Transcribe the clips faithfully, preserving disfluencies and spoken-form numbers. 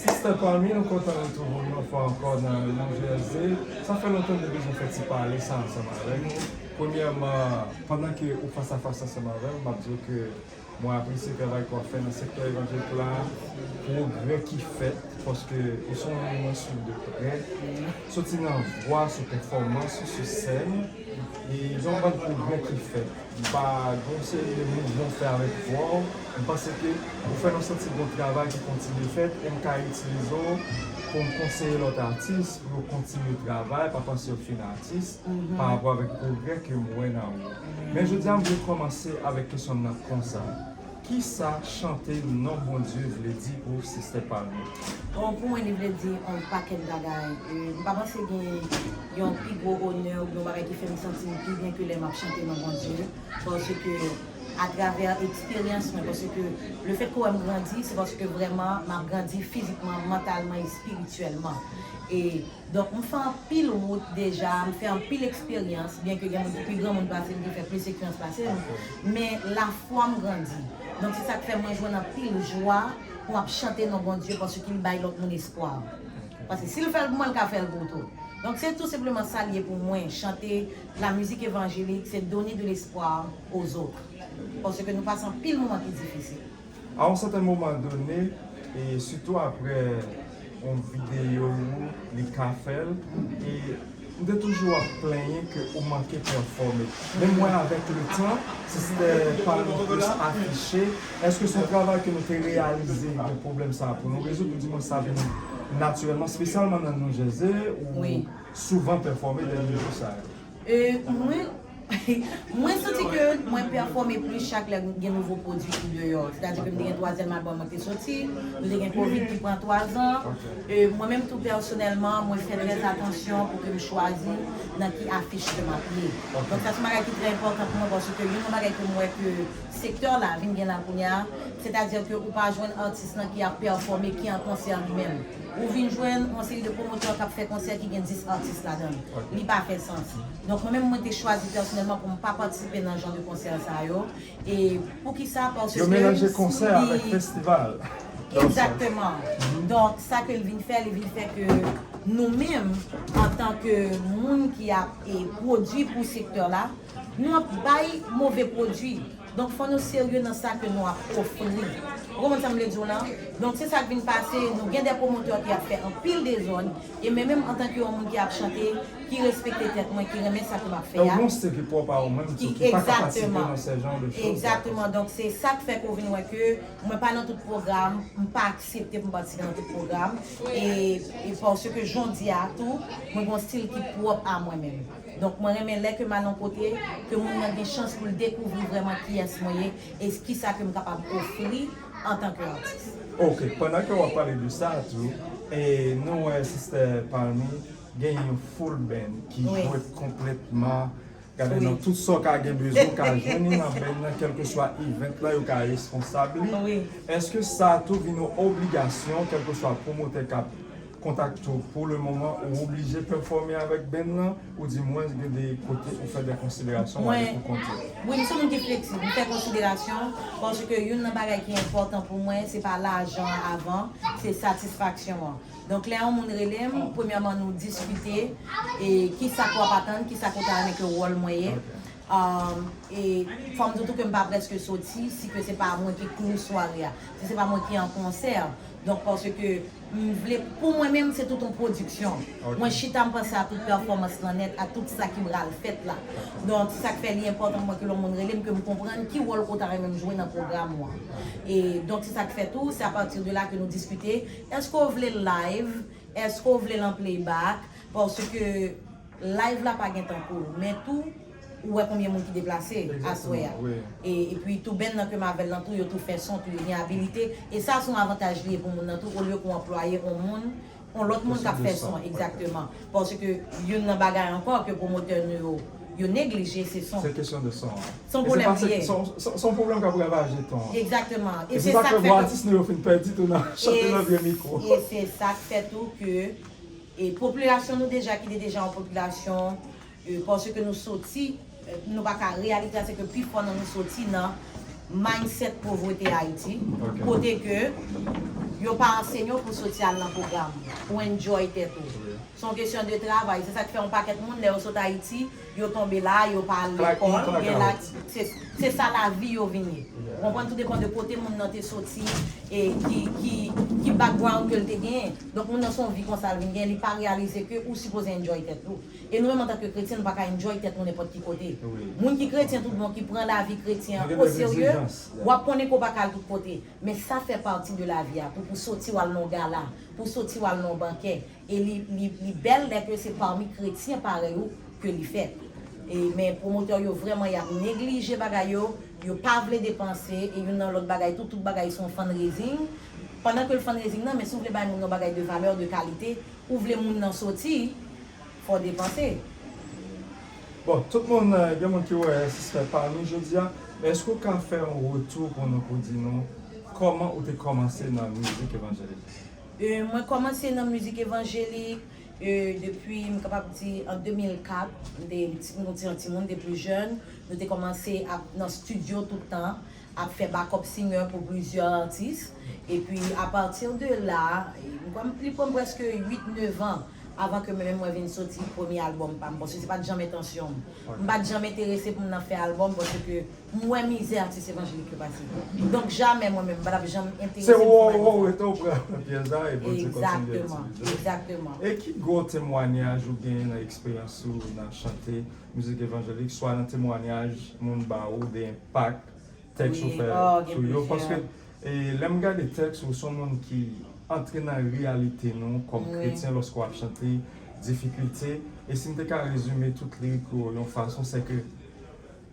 Sistè Palmy, nou kontan retwouve w yon fwa ankò nan New Jersey. Sa fè lontan nou te bezwen fè ti pale sa ansanm avèk ou. Premyèman, pandan ke ou fas a fas ansanm avè m, m ap di w ke mwen apresye travay ke w ap fè nan sektè evanjelik la, pwogrè ki fèt, paske ou se yon moun mwen swiv de prè, soti nan vwa, sou pèfòmans, sou sèn, e gen yon bann pwogrè ki fèt. M pa gen yon seri de mouvman w fè avèk vwa w, m panse ke ou fè nou santi gon travay ki kontinye fèt, e m ka itilize w pou m konseye lòt atis pou yo kontinye travay, pa panse yo fin atis, pa rapò avèk pwogrè ke m wè nan ou. Men jodi a, m vle kòmanse avèk kesyon m nan konsa. Kisa chante non Bondye vle di pou Sistè Palmy? Bon, pou mwen, li vle di yon pakèt bagay. E, m pa panse gen yon pi gwo onè oubyen yon bagay ki fè m santi m pi byen ke lè m ap chante non Bondye. Paske atravè eksperyans mwen, paske lefèt ke w wè m grandi, se paske vrèman m ap grandi fizikman, mantalman, espirityèlman. E Donk, m fè anpil wout deja, m fè anpil eksperyans, byenke gen moun ki pi granmoun pase m, ki fè plis eksperyans pase m, men lafwa m grandi. Donk, se sa k fè mwen jwenn anpil jwa pou m ap chante non Bondye, paske li bay lòt moun espwa. Paske si l fè l pou mwen, l ka fè l pou ou tou. Donk, se tou senpleman sa l ye pou mwen, chante la musique évangélique, c'est donner de l'espoir aux autres. Paske nou pase anpil moman ki difisil. A yon sèten moman done, e sitou apre yon videyo ou li ka fè l, e m te toujou ap plenyen ke ou manke pèfòme. Men m wè avèk le tan, Sistè Palmy plis afiche. Èske se yon travay ke nou te reyalize gen pwoblèm sa a pou nou rezoud, oudimwen sa vin natirèlman, espesyalman nan New Jersey, ou souvan pèfòme dènye jou sa yo? E, mwen, mwen santi ke mwen pèfòme plis chak lè gen nouvo pwodui ki deyò. Sètadi ke m te gen twazyèm albòm mwen te soti, nou te gen Covid ki pran twazan. E, mwen menm tou pèsonèlman, mwen fè trè atansyon pou ke m chwazi nan ki afich ke m ap ye. Donk sa se yon bagay ki trè enpòtan pou mwen, paske youn nan bagay ke m wè ke sektè la vin gen la kounye a, sètadi ke ou pa jwenn atis lan ki ap pèfòme, ki an konsè li menm. Ou vin jwenn yon seri de pwomotè k ap fè konsè ki gen dis atis ladan l. Li pa fè sans. Donk mwen menm mwen te chwazi pèsonèlman pou m pa patisipe nan jan de konsè sa yo. E poukisa? Paske yo melanje konsè avèk festival. Egzakteman. Donk sa ke l vin fè, li vin fè ke nou menm antanke moun ki ap e, pwodui pou sektè la, nou ap bay move pwodui. Donk fò nou serye nan sa ke nou ap ofri. Ou konprann sa m vle di w lan? Donk se sa k vin pase, nou gen de pwomotè ki ap fè anpil dezòd, e men menm antanke yon moun ki ap chante, ki respekte tèt mwen, ki renmen sa ke m ap fè a. Ou gon stil ki pwòp a ou menm tou, ki pa ka patisipe nan se jan de choz. Egzakteman. Donk se sa k fè ke w vin wè ke mwen pa nan tout pwogram, m pa aksepte pou m patisipe nan tout pwogram. E, e paske jodi a tou, mwen gen yon stil ki pwòp a mwen menm. Donk mwen renmen lè ke m al yon kote, ke moun nan gen chans pou l dekouvri vrèman kiyès mwen ye e kisa ke m kapab ofri antanke atis. Ok, pandan ke w ap pale de sa tou, e nou wè Sistè Palmy gen yon full band ki jwe konplètman. Gade, nan tout sa w ka gen bezwen, w ka jwenn li nan band nan, kèlkeswa event lan, yo ka responsab li. Èske sa tou vin yon obligasyon, kèlkeswa pwomotè k ap kontakte w pou le moman, ou oblije pèfòme avèk band lan, oudimwen gen de kote ou fè de konsiderasyon, ou ale pou kont ou? Wi, m se yon moun ki fleksib, m fè konsiderasyon, paske youn nan bagay ki enpòtan pou mwen, se pa lajan an avan, se satisfaksyon an. Donk lè yon moun rele m, premyèman nou diskite e kisa ke w ap atann, kisa ke w ta renmen ke wòl mwen ye. E fò m di w tou ke m pa prèske soti si ke se pa mwen ki klou sware a, si se pa mwen ki an konsè. Donk paske m vle, pou mwen menm se tout yon pwodiksyon. Mwen chita m panse a tout pèfòmans lan nèt, a tout sa ki pral fèt la. Donk se sa k fè li enpòtan pou mwen ke lè yon moun rele m, ke m konprann ki wòl ke w ta renmen m jwe nan pwogram ou an. E donk se sa k fè tou, se apati de la ke nou diskite. Èske w vle l live? Èske w vle l an playback? Paske live la pa gen tan pou l. Men tou, ou wè konbyen moun ki deplase aswè a. E epi tou band nan ke m avè l lan tou, yo tou fè son tou, yo gen abilite. E sa se yon avantaj li ye pou moun nan tou, olye ke w anplwaye yon moun, yon lòt moun k ap fè son. Egzakteman. Paske youn nan bagay ankò ke pwomotè nou yo, yo neglije, se son. Se kesyon de son an. Se yon pwoblèm li ye. Se yon pwoblèm k ap ravaje tan an. Egzakteman. E se sa k fè gwo atis nou yo fin pèdi tou nan chante nan vye mikwo. E se sa k fè tou ke e popilasyon nou deja ki te deja yon popilasyon, e paske nou soti, e nou pa ka, reyalite a se ke pifò nan nou soti nan mindset povrete Ayiti, kote ke yo pa ansenye w pou soti al nan pwogram, pou enjoy tèt ou. Se yon kesyon de travay, se sa k fè yon pakèt moun, lè yo sot Ayiti, yo tonbe la, yo pa al lekòl, gen la, se, se sa lavi yo vin ye. Ou konprann, tou depann de kote moun nan te soti, e ki, ki, ki background ke l te genyen. Donk, moun nan se yon vi konsa l vin genyen, li pa reyalize ke ou sipoze enjoy tèt ou. E nou menm antanke kretyen, nou pa ka enjoy tèt nou nenpòt ki kote. Moun ki kretyen tout bon, ki pran lavi kretyen an oserye, w ap konnen ke w pa ka al tout kote. Men sa fè pati de lavi a, pou, pou soti w al nan yon gala, pou soti w al nan yon bankè. E li, li, li bèl lè ke se pami kretyen parèy ou ke li fèt. E, men pwomotè yo vrèman y ap neglije bagay yo, yo pa vle depanse, e youn nan lòt bagay tou, tout bagay se yon fundraising. Pandan ke l fundraising nan, men si w vle bay moun yon bagay de valè, de kalite, ou vle moun nan soti, fò w depanse. Bon, tout moun, gen moun ki wè Sistè pa nou jodi a, men èske w ka fè yon retou pou nou, pou di nou kòman ou te kòmanse nan mizik evanjelik? E, mwen kòmanse nan mizik evanjelik, e, depi, m kapab di, an de mil kat, m te, m te yon ti timoun, m te pli jèn, nou te kòmanse ap nan estidyo tout tan, ap fè backup singer pou plizyè atis. Epi, apati de la, m kwè m, li pran m prèske uit, nèf an avan ke mwen menm mwen vin soti premye albòm pa m, paske se pa t janm entansyon m. M pa t janm enterese pou m nan fè albòm, paske m wè mizè atis evanjelik yo pase. Donk, jamè mwen menm, m pa t ap janm enterese m pou m al nan sa. Se ou, ou, ou rete, ou pran pyès la, e Bondye kontinye itilize w. Egzakteman. E ki gwo temwayaj ou genyen nan eksperyans ou nan chante mizik evanjelik, swa nan temwayaj moun ba ou, de enpak tèks ou fè sou yo? Paske, e, lè m gade tèks ou, se yon moun ki antre nan reyalite nou kòm kretyen lòske w ap chante difikilte. E si m te ka rezime tout lirik ou yo yon fason, se ke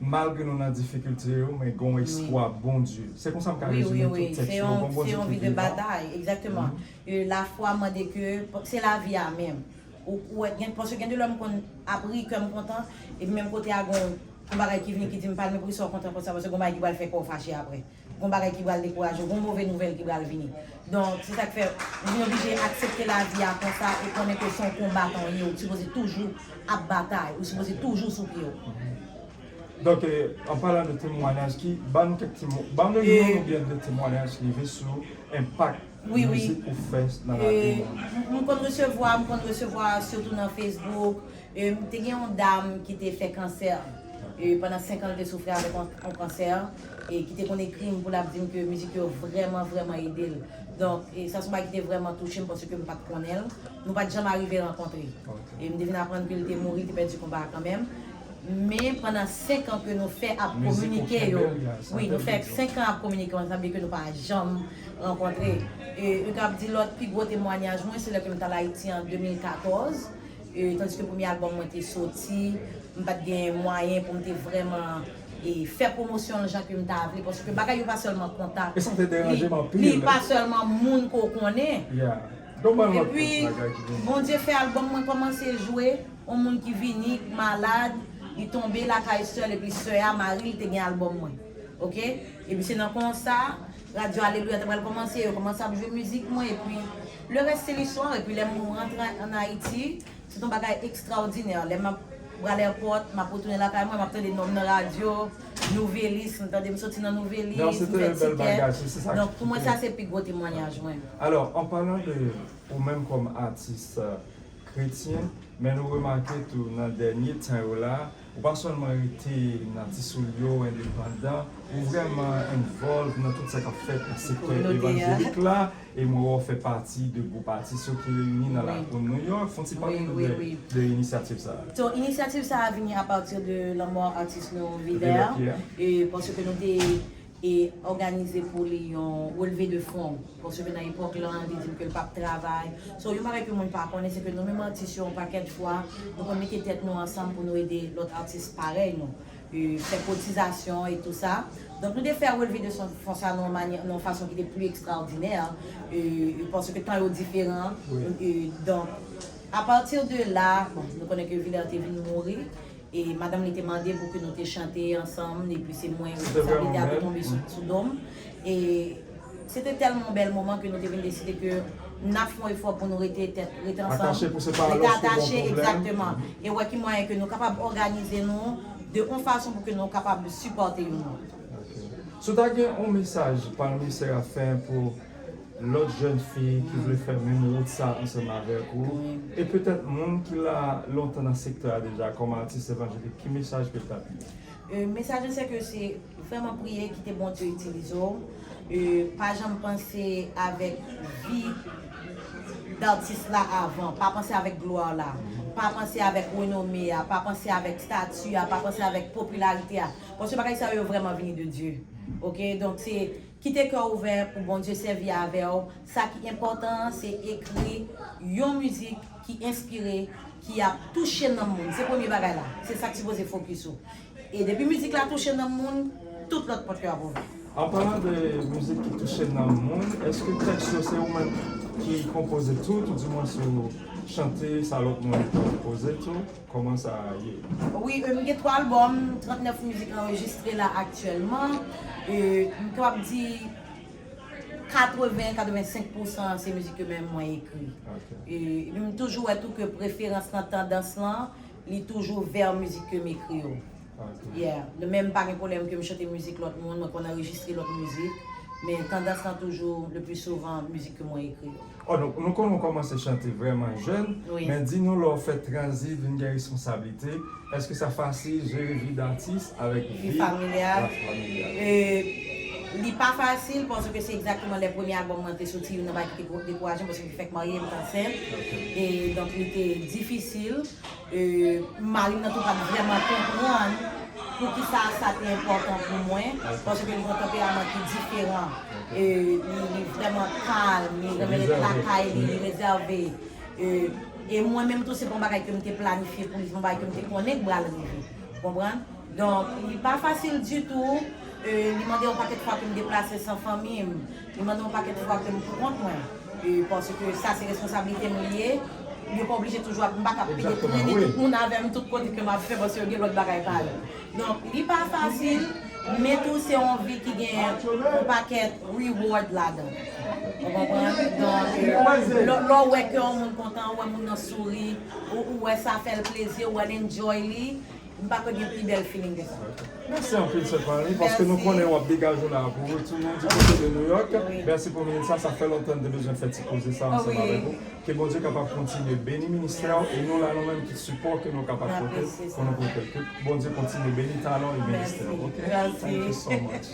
malgre nou nan difikilte yo, men gen yon espwa Bondye. Se konsa m ka rezime tout tèks ou yo. Bon Bondye ki vivan. Se yon vi de batay, egzakteman. E lafwa mande ke, se lavi a menm. Ou, ou wè, gen, paske gen de lè m konn ap ri, kè m kontan, epi menm kote a gon, gon bagay ki vini ki di m pa al, men poukisa w kontan konsa, paske gon bagay ki pral fè kò w fache apre. Gon bagay ki pral dekouraje w, gon move nouvèl ki pral vini. Donk, se sa k fè m vin oblije aksepte lavi a konsa e konnen ke se yon konbatan w ye, ou sipoze toujou ap batay, ou sipoze toujou sou pye w. Donk, e, an palan de temwayaj, ki, ban nou kèk temw-, ban nou youn oubyen de temwayaj ki rive sou enpak mizik ou fè nan lavi moun. M, m konn resevwa, m konn resevwa sitou nan Facebook. E, m te gen yon dam ki te fè kansè. E, pandan senk an, li te soufri avèk yon, yon kansè. E ki te konn ekri m pou l ap di m ke mizik yo vrèman, vrèman ede l. Donk, e, sa se yon bagay ki te vrèman touche m paske m pa t konnen l. Nou pa t janm arive rankontre. E m te vin aprann ke li te mouri, li te pèdi konba a kanmenm. Men pandan senk an ke nou fè ap kominike yo, wi, nou fè senk an ap kominike yo, sa vle di ke nou pa janm rankontre. E, m kab di lòt pi gwo temwayaj mwen, se lè ke m t al Ayiti an de mil katòz, e, tandiske premye albòm mwen te soti, m pa t gen mwayen pou m te vrèman, e, fè pwomosyon l jan ke m ta vle, paske bagay yo pa sèlman kontak, li, li pa sèlman moun ke w konnen. Epi, Bondye fè albòm mwen kòmanse jwe, yon moun ki vini, malad, li tonbe lakay sè l, epi sè a, mari l te gen albòm mwen. Oke? Epi se nan konsa, radyo Alelouya te pral kòmanse, yo kòmanse ap jwe mizik mwen, epi le reste c'est l'histoire, epi lè m rantre an Ayiti, se t yon bagay ekstraòdinè. Lè m ap pral èpòt, m ap retounen lakay mwen, m ap tande non m nan radyo, Nouvelis, m tande m soti nan Nouvelis, m fè tikè. Donk, pou mwen, sa se pi gwo temwayaj mwen. Alò, an palan de ou menm kòm atis, kretyen, men nou remake tou nan dènye tan yo la, ou pa sèlman rete nan ti soulye w endepandan, ou vrèman involve nan tout sa k ap fèt nan sektè evanjelik la, e mwen wè w fè pati de gwoup atis yo ki reyini nan lakou New York. Fè yon ti pale nou de, de inisyativ sa a. So, inisyativ sa a vini apati de lanmò atis nou Vilè, e paske nou te e òganize pou li yon relve de fon. Paske nan epòk lan, li di m ke l p ap travay. So, yon bagay ke moun pa konnen, se ke nou menm atis yo, yon pakèt fwa, nou konn mete tèt nou ansanm pou nou ede lòt atis parèy nou, e, fè kotizasyon e tou sa. Donk, nou te fè relve de fon sa nan yon manyè, nan yon fason ki te pli ekstraòdinè, e, e, paske tan yo diferan. E, donk, apati de la, bon, nou konnen ke Vilè te vin mouri, e madanm li te mande pou ke nou te chante ansanm, epi se mwen, responsablite a te tonbe sou, sou do m. E se te tèlman yon bèl moman ke nou te vin deside ke n ap fè yon efò pou nou rete tèt, rete ansanm, rete atache, egzakteman, e wè ki mwayen ke nou kapab òganize nou de yon fason pou ke nou kapab sipòte youn lòt. Si w ta gen yon mesaj Palmi Serafen pou lòt jèn fi ki vle fè menm wout sa ansanm avèk ou, e petèt moun ki la lontan nan sektè a deja kòm atis evanjelik, ki mesaj ke l t ap ye? E, mesaj yo se ke se vrèman priye, kite Bondye itilize w. E, pa janm panse avèk vi datis la avan. Pa panse avèk glwa la. Pa panse avèk renome a. Pa panse avèk stati a. Pa panse avèk popilarite a. Paske bagay sa yo vrèman vini de Dye. Oke? Donk, se kite kè w ouvè pou Bondye sèvi avè w. Sa ki enpòtan an, se ekri yon mizik ki enspire, ki ap touche nanm moun. Se premye bagay la. Se sa k sipoze fokis ou. E depi mizik la touche nanm moun, tout lòt pòt yo ap ouvè. An palan de mizik ki touche nanm moun, èske tèks yo se ou menm ki konpoze tout, oudimwen si w chante sa lòt moun konpoze tou? Kòman sa ye? Wi, e, m gen twa albòm, trannèf mizik anrejistre la aktyèlman. E, m kapab di katreven, katrevensenk pousan se mizik ke menm mwen ekri. Ok. E, epi m toujou wè tou ke preferans lan, tandans lan, li toujou vè mizik ke m ekri yo. Ok. Yeah. Men m pa gen pwoblèm ke m chante mizik lòt moun, mwen konn anrejistre lòt mizik, men tandans lan toujou, le pli souvan, mizik ke mwen ekri yo. Oh, nou, nou konnen w kòmanse chante vrèman jèn, Wi. Men di nou lè w fè tranzi vin gen responsablite, èske sa fasil jere vi datis avèk vi Vi familyal. familyal? E, li pa fasil, paske se egzakteman lè premye albòm mwen te soti, youn nan bagay ki te dekouraje m, paske m te fèk marye, m t ansent. Ok. E, donk, li te difisil. E, mari m nan tou pa t vrèman konprann poukisa sa te enpòtan pou mwen, paske li gen yon tanperaman ki diferan. E, li, li vrèman kalm, li renmen ret lakay li, li rezève. E, e mwen menm tou, se pa yon bagay ke m te planifye pou li, se yon bagay ke m te konnen k pral rive. Ou konprann? Donk, li pa fasil ditou. E, li mande yon pakèt fwa ke m deplase san fanmi m. Li mande yon pakèt fwa ke m pou kont mwen. E, paske sa se responsablite m li ye. Yo pa oblije toujou ap, m pa ka pede Egzakteman, trennen wi. Tout moun avè m tout kote ke m ap fè, paske yo gen lòt bagay pa yo. Donk, li pa fasil, men tou se yon vi ki gen yon pakèt reward ladan. Ou konprann? Donk, lè, lè w wè ke yon moun kontan, ou wè moun nan souri, ou, ou wè sa fè l plezi, ou wè l enjoy li, m pa kwè gen pi bèl feeling ke sa. Mèsi anpil, Sè Palmi, paske nou Mèsi. Konnen w ap degaje w la pou retounen di kote de New York. Wi. Mèsi pou minit sa, sa fè lontan n te bezwen fè ti koze sa ansanm Wi. Avèk ou. Ke Bondye kapab kontinye beni ministè w e nou la nou menm ki sipò ke nou kapab pote Apresye sa. pou nou pote l. Ke Bondye kontinye beni talan e ministè w. Mèsi. Ok? Mèsi. Thank you so much.